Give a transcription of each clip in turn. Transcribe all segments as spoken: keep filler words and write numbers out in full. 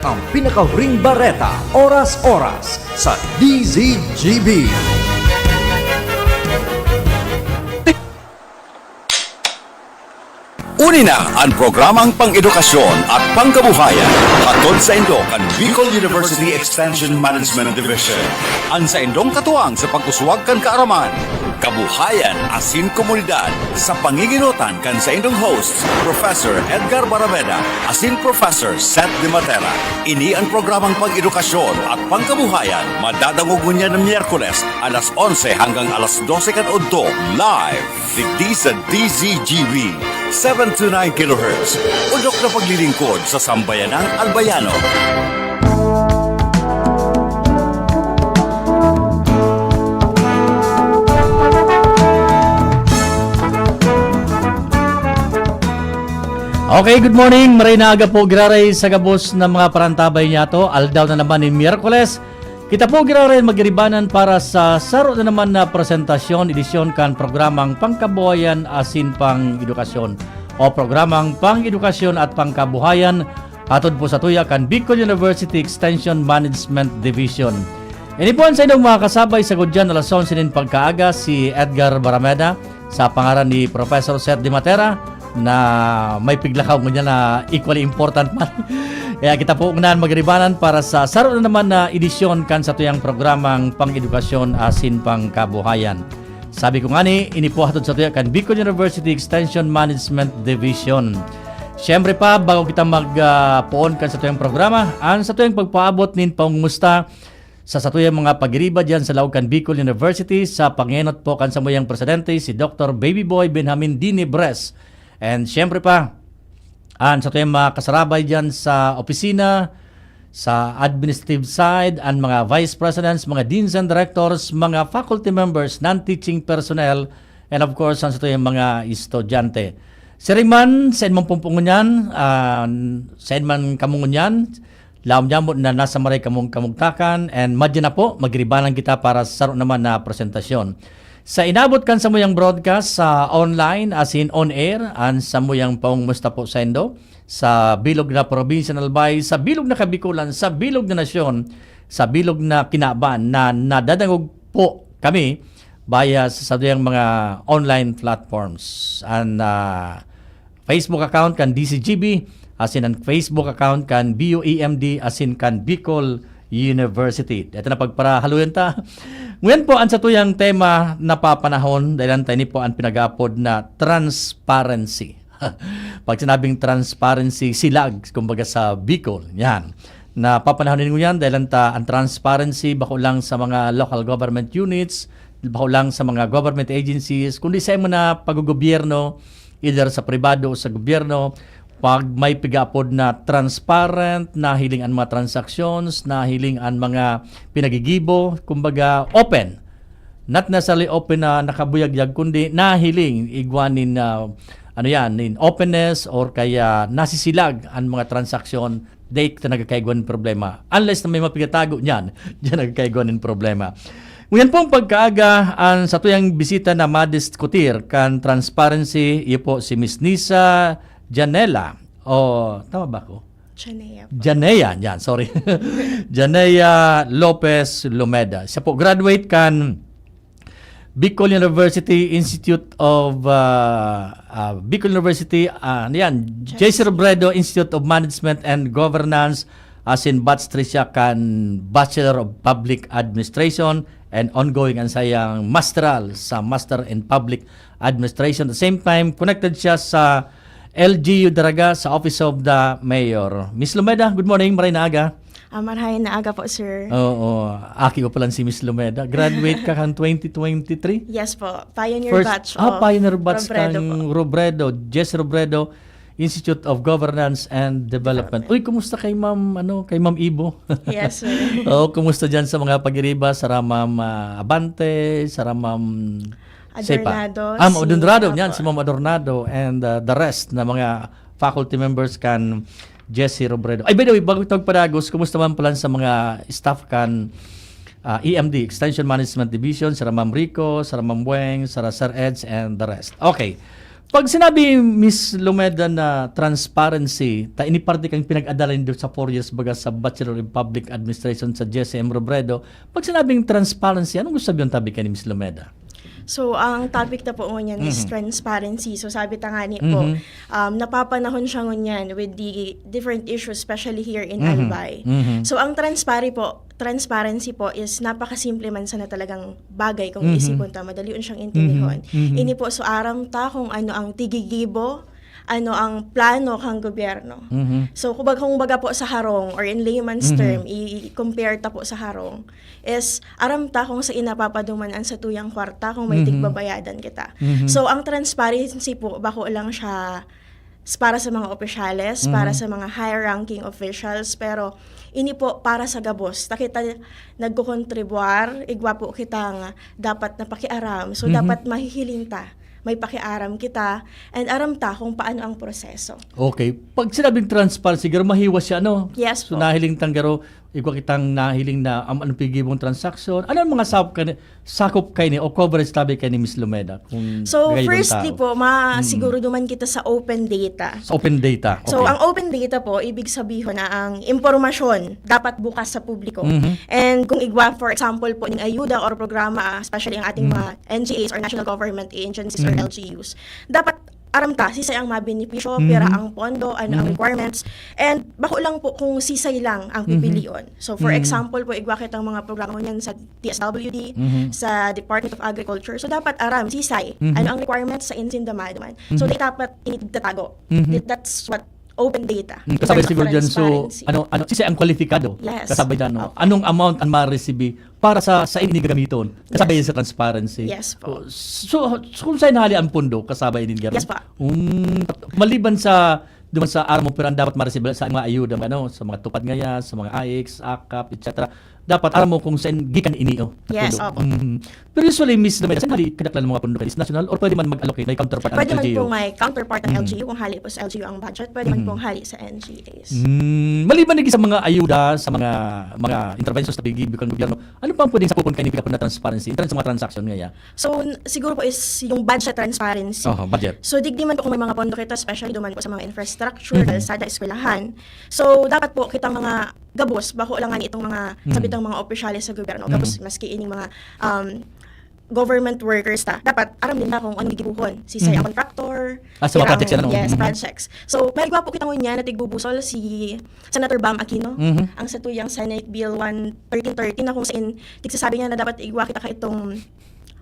Ang pinakahuring bareta, oras-oras, sa D Z G B. Uni na an programang pang-edukasyon at pangkabuhayan, hatod saindo kan Bicol University Extension Management Division. An saindong katuwang sa pag-uswag kan kaaraman, kabuhayan asin komunidad, sa panginginotan kan saindong hosts, Professor Edgar Barameda asin Professor Seth De Matera. Ini an programang pang-edukasyon at pangkabuhayan, madadangog ngunyan na Miyerkules, alas onse hanggang alas dose kan udto, live digdi sa D Z G B, seven two nine kilohertz. Udok na paglilingkod sa sambayanang Albayano. Okay, good morning. Maray na aga po, giraray sa gabos na mga parantabay niyato. Aldaw na naman ni Miyerkules. Kita po giraray magiribanan para sa saro na naman na presentasyon, edisyon kan programang Pangkabuhayan asin Pang-edukasyon o programang Pang-edukasyon at Pangkabuhayan, hatod po sa tuya kan Bicol University Extension Management Division. Ini po an saindong mga kasabay sa gudyan alas onse nin pagkaaga, si Edgar Barameda, sa pangaran ni Professor Seth De Matera, na may piglakaw ngunyan na equally important man. Kaya kita po ngunyan magiribanan para sa saro na naman na edisyon kan satuyang programang Pang-edukasyon asin Pangkabuhayan. Sabi ko ngani, ini po hatod sa tuya kan Bicol University Extension Management Division. Siyempre pa, bago kita mag, ah, poon kan satuyang programa, an satuyang pagpaabot nin pangumusta sa satuyang mga pagiriba diyan sa laog kan Bicol University, sa pangenot po kan samuyang presidente, si Doctor Baby Boy Benjamin Dinibres. And siyempre pa, an satuyang mga kasarabay diyan sa opisina, sa administrative side, an mga vice presidents, mga deans and directors, mga faculty members, non-teaching personnel, and of course, an satuyang mga estudyante. Siring man, sain man pong pungon yan, ah, sain man kamo ngunyan, laom nyamo na nasa maray kamong kamugtakan, and madya na po, magiribanan kita para sa saro naman na presentasyon. Sa inabot kan samuyang broadcast sa online, asin on air, an samuyang pangumusta po saindo, sa bilog na probinsya na Albay, sa bilog na Kabikolan, sa bilog na nasyon, sa bilog na kinaban na nadadangog po kami via sa satuyang mga online platforms. An, ah, Facebook account kan D C G B, asin an Facebook account kan B U E M D, asin kan Bicol University. Dito na pagparahaluyan ta. Ngayon po, ang satuyang tema napapanahon, dahil ang tayo po ang pinag-aapod na transparency. Pag sinabing transparency, silag, kumbaga sa Bicol. Yan. Napapanahon din yan dahil ang, ta, ang transparency, bako lang sa mga local government units, bako lang sa mga government agencies, kundi sa imo na paggogobyerno, either sa pribado o sa gobyerno, pag may pigaapod na transparent, nahiling an mga transactions, nahiling an mga pinagigibo, kumbaga open. Not necessarily open na nakabuyagyag, kundi nahiling igwa nin, ah, ano yan, nin openness or kaya nasisilag an mga transaksyon, dai ta nagkakaigwa nin problema. Unless na may mapigatago niyan, diyan nagkakaigwa nin problema. Ngunyan pong pagkaaga, ang satuyang bisita na madiskutir kan transparency, iyo po si Miss Nisa Janela. O, tama ba ako? Janea po. Janea, yan, sorry. Janea Lopez Lumeda. Siya po, graduate kan Bicol University Institute of, ah, ah, Bicol University, ah, ano yan, J C Robredo Institute of Management and Governance, asin batch three siya kan Bachelor of Public Administration and ongoing ang sayang masteral sa Master in Public Administration. At the same time, connected siya sa L G U Daraga sa Office of the Mayor. Miss Lumeda, good morning, maray na aga. Ah, marhay na aga po, sir. Oo, aki ko pala si Miss Lumeda. Graduate ka kan twenty twenty-three? Yes po, pioneer First, batch ah, of pioneer batch Robredo kang po. Robredo, Jess Robredo, Institute of Governance and Development. Development. Uy, kumusta kay Ma'am, ano, kay Ma'am Ibo? Yes, sir. Oo, kumusta diyan sa mga pagiriba, sara Ma'am, ah, Abante, sara Ma'am Sepa? Adornado, Ah, Ma'am si Adornado, Apo. Yan, si Ma'am Adornado and, ah, the rest na mga faculty members kan Jesse Robredo. Ay, by the way, bago tayo padagos, kumusta man pala sa mga staff kan, ah, E M D, Extension Management Division, sara Ma'am Rico, sara Ma'am Weng, sara Sir Eds, and the rest. Okay. Pag sinabi, Miss Lumeda, na transparency, ta ini parte kan pinag-adalan nindo sa four years baga sa Bachelor in Public Administration sa G S M Robredo, pag sinabing transparency, anong gusto sabihin tabi kaini, Miss Lumeda? So, ang topic ta po ngunyan is Mhm. transparency. So, sabi ta nga ni po, Mhm. um, napapanahon siya ngunyan with the different issues, especially here in Mhm. Albay. Mhm. So, ang transparency po, transparency po is napakasimple man sana talagang bagay kung Mhm. iisipon ta, madali yun siyang intindihon. Mhm. Mhm. Ini po, so aram ta kung ano ang tigigibo, ano ang plano kang gobyerno. Mhm. So, kumbaga, kumbaga po sa harong, or in layman's Mhm. term, i-, i-compare ta po sa harong, is aram ta kung saan napapaduman ang satuyang kwarta kung may Mhm. tigbabayadan kita. Mhm. So, ang transparency po, bako lang siya s-, para sa mga opisyales, Mhm. para sa mga high-ranking officials, pero ini po para sa gabos. Ta kita nagkukontribuar, igwa po kitang dapat na pakiaram. So, Mhm. dapat mahihiling ta, may pakiaram kita, and aram ta kung paano ang proseso. Okay. Pag sinabing transparency, garo mahiwas siya, no? Yes So, po. nahiling tang garo, igwa kitang nahiling na, um, anong pigibong transaksyon? Ano ang mga sakop kaini, sakop kaini o coverage tabi kaini, Miss Lumeda? Kung So, gayon firstly tao? po, ma-, Mm. siguro duman kita sa open data. Sa open data. So, Okay. ang open data po, ibig sabihin na ang impormasyon dapat bukas sa publiko. Mhm. And kung igwa, for example po, ning ayuda or programa, ah, especially ang ating Mhm. mga N G As or national government agencies or Mhm. L G Us, dapat aram ta, sisay ang mabenepisyo, Mhm. pira ang pondo, ano ang Mhm. requirements, and bako lang po kung sisay lang ang Mhm. pipilion. So, for Mhm. example po, igwa kitang mga programa ngunyan sa D S W D, Mhm. sa Department of Agriculture. So, dapat aram, sisay, Mhm. ano ang requirements sa insin dama duman. So, Mhm. di dapat ini data tago. Mhm. Di-, that's what open data. Mm, kasabay That's siguro dyan, so, transparency. Ano, ano, sisay ang kwalipikado? Yes. Kasabay dyan, no? Opo. Anong amount ang ma-receive para sa, sa ini gagamiton? Kasabay Yes. Yan sa transparency. Yes po. So, so, so kung saan hali ang pondo, kasabay ini garo? Yes po. Um, maliban sa, duman sa aram mo, pero ang dapat ma-receive sa mga ayuda, ano, sa mga TUPAD ngaya, sa mga AICS, AKAP, et cetera. Dapat aram mo kung saan gikan ini, oh, Yes, pondo. opo. Mm. Pero usually, Miss Lumeda, saan hali kadaklan mga pondo kaini? Is national or pwede man mag-allocate, may counterpart ang Pwede man L G U? pong may counterpart ang Mhm. L G U kung hali po sa L G U ang budget. Pwede man Mhm. pong hali sa N G As. Mm, maliban lagi sa mga ayuda, sa mga mga interventions na pigibig kan gobyerno, ano pa ang pwedeng sakupon kaini pigapon na transparency in terms sa mga transaction ngaya? So, n-, siguro po is yung budget transparency. Oh, budget. So, digdi man po kung may mga pondo kita, especially duman po sa mga infrastructure, Mhm. kalsada, eskwelahan. So, dapat po kitang mga gabos, bako lang nga itong mga, Mhm. sabi itong mga opisyales sa gobyerno, Mhm. gabos maski ining mga, um, government workers ta. Dapat aram din na kung anong gigibuhon. Si say Mhm. ang contractor, Ah, sa mga pirang, projects yan, ano? yes, Mhm. projects. So, may igwa po kita ngunyan na tigbubusol si Senator Bam Aquino, Mhm. ang satuyang Senate Bill one thirteen thirty na kung saan tigsasabi niya na dapat igwa kita ka itong,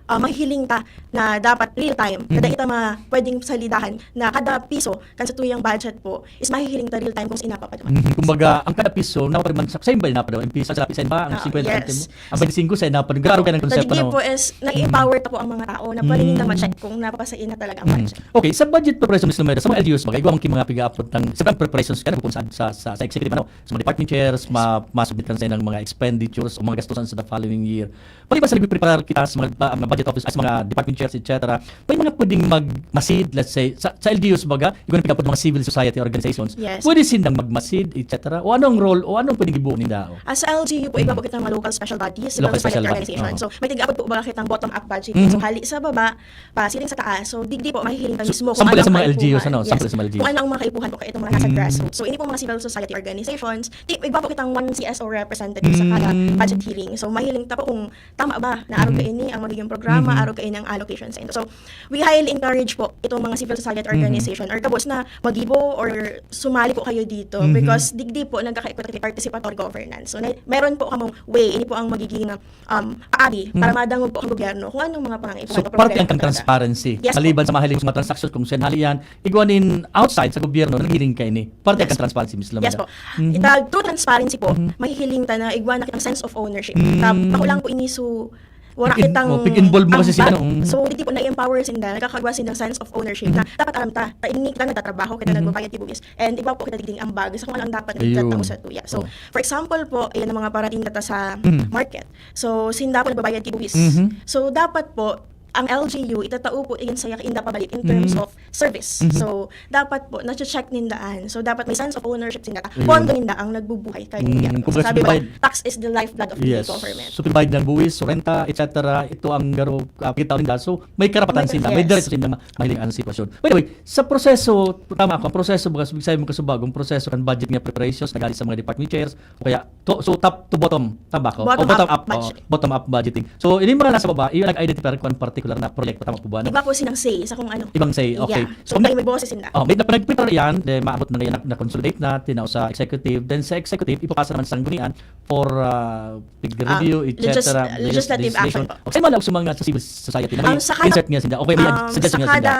ah, mahihiling ta na dapat real time. Mhm. Kada ita ma-, pwedeng salidahan na kada piso kan satuyang budget po is mahihiling ta real time kung saan napapaduman. Mhm. Kumbaga, ang kada piso, napapaduman sa, sa iba, napapaduman. Ang piso, sa isa ba? Ang Ah, singkwenta yes. sentimo? Ang twenty-five sa napapaduman. Garo ka ng Sa konsepto, digdi no? po is, nai-empower ta po ang mga tao na pwede Mm. na ma-check kung napa sa ina talaga ang Mm. budget. Okay, sa budget preparation, Miss Lumeda, sa mga L G Us, bagay, igwa ang mga piga-upload ng, sa mga preparations ka na, bukod sa, sa, sa, sa executive, ano, sa mga department chairs, ma-, masubmit kan sa inang mga expenditures o mga gastusan sa the following year. Pwede ba sa nagpiprepare kita sa mga, ah, mga budget office, sa mga department chairs, et cetera? Pwede nga pwedeng mag-, ma-seed, let's say, sa, sa L G Us, baga, igwa ang piga-upload mga civil society organizations. Yes. Pwede sindang mag-, ma-seed, et cetera? O anong role, o anong pwedeng gibuo ninda? As L G U po, iba po kitang mga local special bodies, Local civil society special body, organization. oo. So, may tiga-apod po ba kitang bottom-up budgeting? Mhm. So, hali sa baba, pasiring sa taas. So, digdi po, mahihiling kami So, mismo kung sample anong sa mga L G Us, kaipuhan. ano? Yes. Sample sa mga L G Us. Kung ano ang mga kaipuhan po kaya itong mga nasa Mm. grassroots. So, ini pong mga civil society organizations, ti-, iba po kitang one C S O representative sa kada Mm. budget hearing. So, mahiling ta po kung tama ba na araw Mhm. kaini ang magiging programa, Mhm. araw kaini ang allocation sa ito. So, we highly encourage po itong mga civil society Mhm. organization or gabos na magibo or sumali po kayo dito Mhm. because digdi po nagkaka-equity participatory governance. So, na, meron po kamong way, ini po ang magiging, um, paagi para Mhm. madangog po ang gobyerno kung anong mga pangangaipuhan So, o parte problema ang kang talaga. Transparency. Yes po. Maliban sa mahiling sa mga transaksyon, kung saan hali yan, igwa nin outside sa gobyerno, nagiling kaini. Parte ang Yes. kang Transparency, Miss Lumeda. Yes po. Mm. Ita, through transparency po, Mhm. mahihiling ta na igwa na kitang sense of ownership. Mm. Ta, bako lang po ini, so, wala Pig-in-, kitang oh, pig-involve mo kasi sila, ambag. no? Mm. So, digdi po na-empower sinda, nakakagwa sinda ng sense of ownership na Mhm. dapat aram ta, ta ini kita nagtatrabaho, kita Mhm. nagbabayad ti buwis. And igwa po kita digding ambag sa kung ano ang dapat Ayun. itataw sa tuya. So, Oh. for example po, ayan ang mga parating data sa Mhm. market. So, sinda po nagbabayad ti buwis. Mhm. So, dapat po, ang L G U, itatao po iyan saya kainda pabalit in terms Mm. of service. Mhm. So, dapat po, na-check ninda an. So, dapat may sense of ownership sinda. Ayun. Pondo ninda ang nagbubuhay kay Mm, kuya. kumbaga, Sabi ba, provide- tax is the lifeblood of the Yes. government. So, provide ng buwis, renta, et cetera. Ito ang garo, uh, kita ninda. So, may karapatan May- sila. yes. May diretso sila ma- mahiling ang sitwasyon. By the way, sa proseso, tama ako, ang proseso, baga, sabi mo kasubagong proseso kan budget nga preparations, nagaling sa mga department chairs, o kaya, to, so top to bottom, tama ako? O Bottom bottom up up, o, budgeting. Bottom up budgeting. So, ini mga nasa baba, yung nag-identify kung anong particular na proyekto, tama po ba? No? Iba po silang say sa kung ano. Ibang say, okay. Yeah. So, may, may boses sila. Oh, may nag-prepare yan, then maabot na ngayon, na-consolidate na, tinaw sa executive, then sa executive, ipapasa naman sa sanggunian for uh, pig review, Ah, et cetera. legis- legislative legislation. action po. Okay, man lang sa mga sa civil society na may Ang sa kada- insert niya sinda. Okay, may Um, suggestion sa niya sinda. kada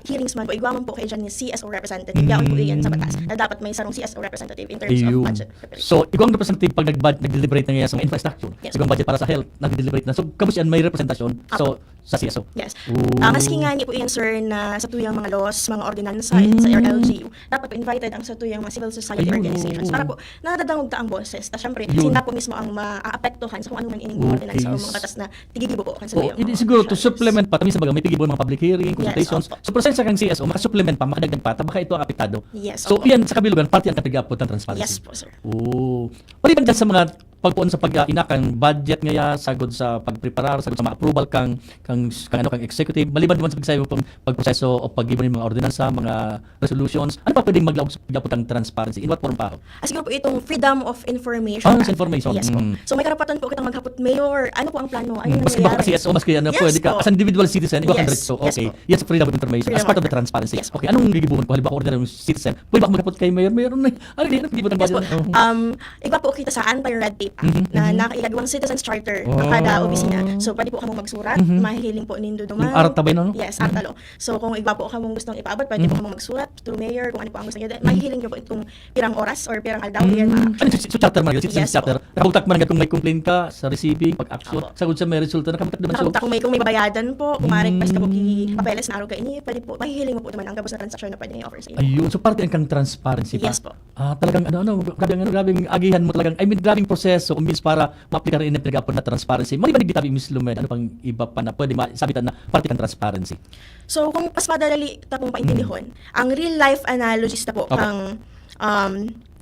hearings man po, igwa man po kay dyan ni C S O representative. Kaya po iyan sa batas na dapat may sarong C S O representative in terms Ayun. of budget preparation. So, igwang representative pag nag-, nag-deliberate na niya sa mga infrastructure, Yes. igwang budget para sa health, nag-deliberate na. So, kabus yan, may representasyon. So, Apo. sa C S O. Yes. Oo. Ah, maski nga ni po yan, sir, na sa tuyang mga laws, mga ordinansa, sa Mm. L G U, dapat po invited ang sa tuyang mga civil society Ayun, organizations. oo. Para po, nadadangog ta ang boses. Ta syempre, Yun. sinda po mismo ang maapektuhan sa kung ano man ining mga Okay. ordinansa o mga batas na tigigibo po kan sa Oh, tuyang hindi mga siguro to officials. Supplement pa, minsan baga may tigibo mga public hearing, Yes, consultations. opo. So, presensya kang C S O, makasupplement pa, makadagdag pa, ta baka ito ang apektado. Yes, So, opo. Yan sa kabilugan, parte ang kapiga po ng transparency. Yes po, sir. Oh. Pwede ba dyan sa mga pagpuon sa pag-iina kang budget ngaya, sagod sa pag-prepare, sagod sa mga approval kang, kang, kang, ano, kang executive, maliban naman sa pagsayo pang pagproseso o paggibo ng mga ordinansa, mga resolutions, ano pa pwedeng maglaog sa pagyapo ng transparency? In what form pa? Ah, siguro po itong freedom of information. Ah, sa information. Yes po. Mm. So may karapatan po kitang maghapot, Mayor, ano po ang plano? Ano Mm, mas iba ka nangyayari? C S O, mas kaya ano, Yes pwede ka, po. as an individual citizen, iba kang Yes, diretso. yes Okay. po. Yes, freedom of information. Freedom As part of of the transparency. Yes po. Okay, anong gigibuhon ko? Halimbawa, ordinary citizen, pwede ba ako maghapot kay Mayor? Mayor, ano, ano, ano, ano, Yes po. Oh. Um, iba po kita sa anti-red tape Act Mhm, na mhm. nakaigagawang citizen's charter Oh. kada opisina. So, pwede po kamo magsurat, Mhm. mahihiling po nindo duman. Yung arta ba yun, ano? Yes, arta law. So, kung igwa po kamong gustong ipaabot, pwede po Mhm. kamong magsurat through mayor, kung ano po ang gusto niyo. Mahihiling niyo po itong pirang oras or pirang aldaw, yan, Mm. mga Ano, action. so, so charter man, citizen Yes po. charter. Nakabugtak man agad kung may complaint ka sa receiving, pag-action. Opo. Sagod sa may resulta, nakabugtak naman. So, Nakabugtak kung may, kung may babayadan po, kung maaari, Mm. basta po ki-, papeles na araw kaini, pwede po, mahihiling mo po naman ang gabos na transaksyon na pwede niya i-offer sa inyo. Ayun. So, parte ang kang transparency pa. Yes po. Ah, talagang ano, ano, grabe ang ano, grabe ang agihan mo talagang, I mean, grabing proseso, kumbis para ma-aplika rin ang pinag-aapod na transparency. Maliban digdi tabi, Miss Lumed, ano pang iba pa na pwede masabitan na parte kang transparency? So, kung mas madali ta pong paintindihon, ang real life analogies na po Opo. kang, um,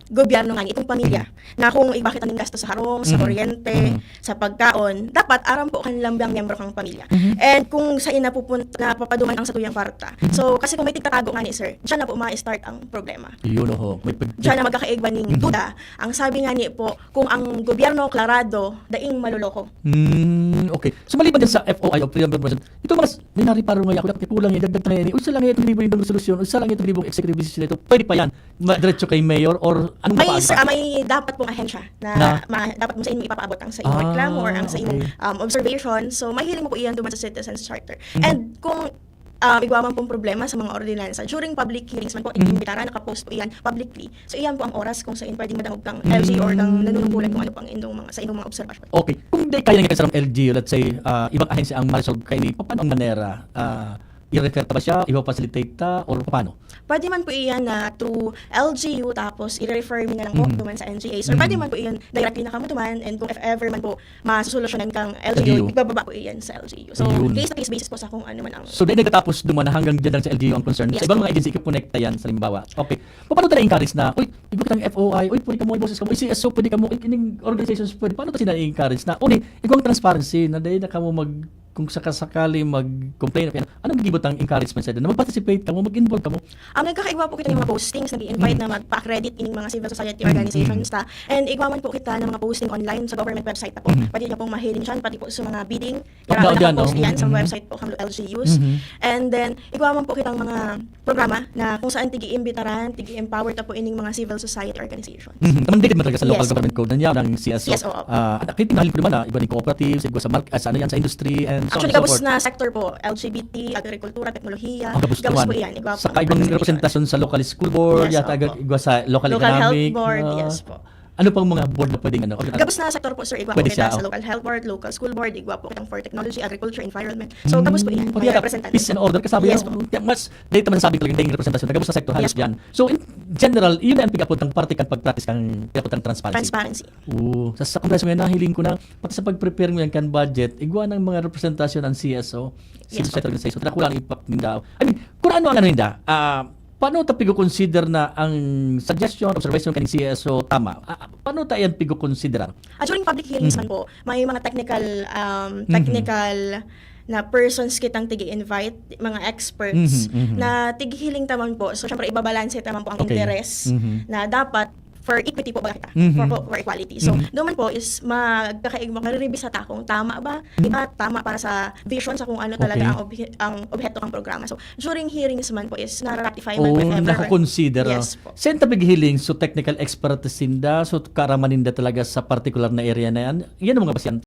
gobyerno ngani, itong pamilya, na kung iba kita ning gasto sa harong, sa Mhm. kuryente, Mhm. sa pagkaon, dapat aram po kan lambang miyembro kang pamilya. Mhm. And kung sa ina pupun-, napapaduman ang satuyang kwarta. So, kasi kung may tigtatago ngani, sir, dyan na po ma-start ang problema. Yun, oho. May pag- Diyan na magkakaigwa ning Mhm. duda. Ang sabi ngani po, kung ang gobyerno klarado, daing maloloko. Hmm, okay. So, maliban dyan sa F O I o freedom of information, ito mas, may nariparo nga ako, dapat kulang yan, dagdag na yan. Uy, isa lang yan, itong libong resolution, uy, isa lang yan, itong libong executive decision na ito. Pwede pa yan. Ma-, diretso kay mayor or anong May, pa- sa, may dapat pong ahensya na, Na? ma-, dapat mo sa inyo ipapaabot ang sa inyong Ah, reklamo or ang sa inyong okay. um, observation. So, mahiling mo po iyan duman sa citizen's charter. Mhm. And kung um, igwa man pong problema sa mga ordinansa, during public hearings man po, Mhm. inimbitaran, nakapost po iyan publicly. So, iyan po ang oras kung saan pwedeng madangog kang L G or kang nanunungkulan kung ano pang indong mga, sa indong mga obserbasyon. Okay. Kung di kaya nga sa L G U, let's say, ah, ibang ahensya ang ma-resolve kayo, paano ang manera? Ah, i-refer ta ba siya? I-facilitate ta? Or paano? Pwede man po iyan na through L G U, tapos i-refer mi na lang po Mhm. duman sa N G As. Or Mhm. pwede man po iyan directly na kamo duman. And kung if ever man po masusolusyonan kang L G U, L G U. ibababa po iyan sa L G U. So, Ayun. case-to-case basis po sa kung ano man ang So, di nagtatapos duman na hanggang dyan lang sa L G U ang concern. Yes Sa ibang po. mga agency, ikakonekta yan, sa halimbawa. Okay. Paano tayo encourage na, uy, iba kitang F O I, uy, pwede kamo, boses kamo, uy, C S O, pwede kamo, uy, kining organizations, pwede. Paano tayo sila encourage na, uy, igwang transparency, na dahil na kamo mag, kung sakasakali mag-complain, anong gigibot ang encouragement sa na mag-participate kamo, mag-involve kamo? Ang nagkakaigwa po kita ng mga postings, nag-i-invite na magpa-accredit ining mga civil society organizations ta. And igwa man po kita ng mga posting online sa government website na po. Mhm. Pwede niyo pong mahiling dyan, pati po sa mga bidding. Pag Kailangan dyan, nakapost oh. yan sa Mhm. website po kang L G Us. Mhm. And then, igwa man po kitang mga programa na kung saan tigi-imbitaran, tigi-empower ta po ining mga civil society organizations. Mhm. Mandated man talaga sa local Yes. government code na niya, ng C S O. C S O, opo. Ah, at nakita naman naman na iba ni cooperatives, iba sa market, ah, sa ano yan, sa industry, and so on Actually, and so gabos forth. Na sector po, L G B T, agrikultura, teknolohiya, Ah, gabos gabos naman. po yan. Igwa po Sa ang kaibang participation. Representasyon sa local school board, Yes, yata opo. igwa sa local, Local health economic, board, ah, yes po. Ano pang mga board na pwedeng ano? Gabos na sektor po, sir, igwa po Pwede kita siya, sa oh. Local health board, local school board, igwa po kitang for technology, agriculture, environment. So, gabos po yan. Pati Mga yata, representative. peace and order, kasabi Yes ng, po. kaya mas, dahil man sabi ko lang, dahil representasyon, gabos na sektor, halos Yes po. yan. So, in general, yun na ang pig-apod ng parte kan pagpractice kan, pig-apod ng transparency. Transparency. Oo. Sa, sa Kongreso ngayon, nahiling ko na, pati sa pag-prepare mo yan kan budget, igwa ng mga representasyon ang C S O, civil Yes po. society organization, tara, kulang impact ninda. I mean, kung ano ang ano ninda, ah, paano ta pigo-consider na ang suggestion, observation kaning C S O tama? Ah, paano ta yan pigo-considerar? Ah, during public hearings Mhm. man po, may mga technical um, Mhm. technical na persons kitang tigi-invite, mga experts, Mhm, mhm. na tighiling ta man po. So, syempre, ibabalanse ta man po ang Okay. interes Mhm. na dapat for equity po ba kita, Mhm. for, for equality. So, Mhm. doon man po is magkakaigma, mariribisan ta kung tama ba, Mhm. di ba, tama para sa vision sa kung ano talaga Okay. ang, obhe- ang obheto ng programa. So, during hearings man po is naratify man Oo, po if ever. nako-consider. Yes po. Saan ta pighiling? So, technical expertise ninda, so, kaaraman ninda talaga sa particular na area na yan. Yan ang mga basihan.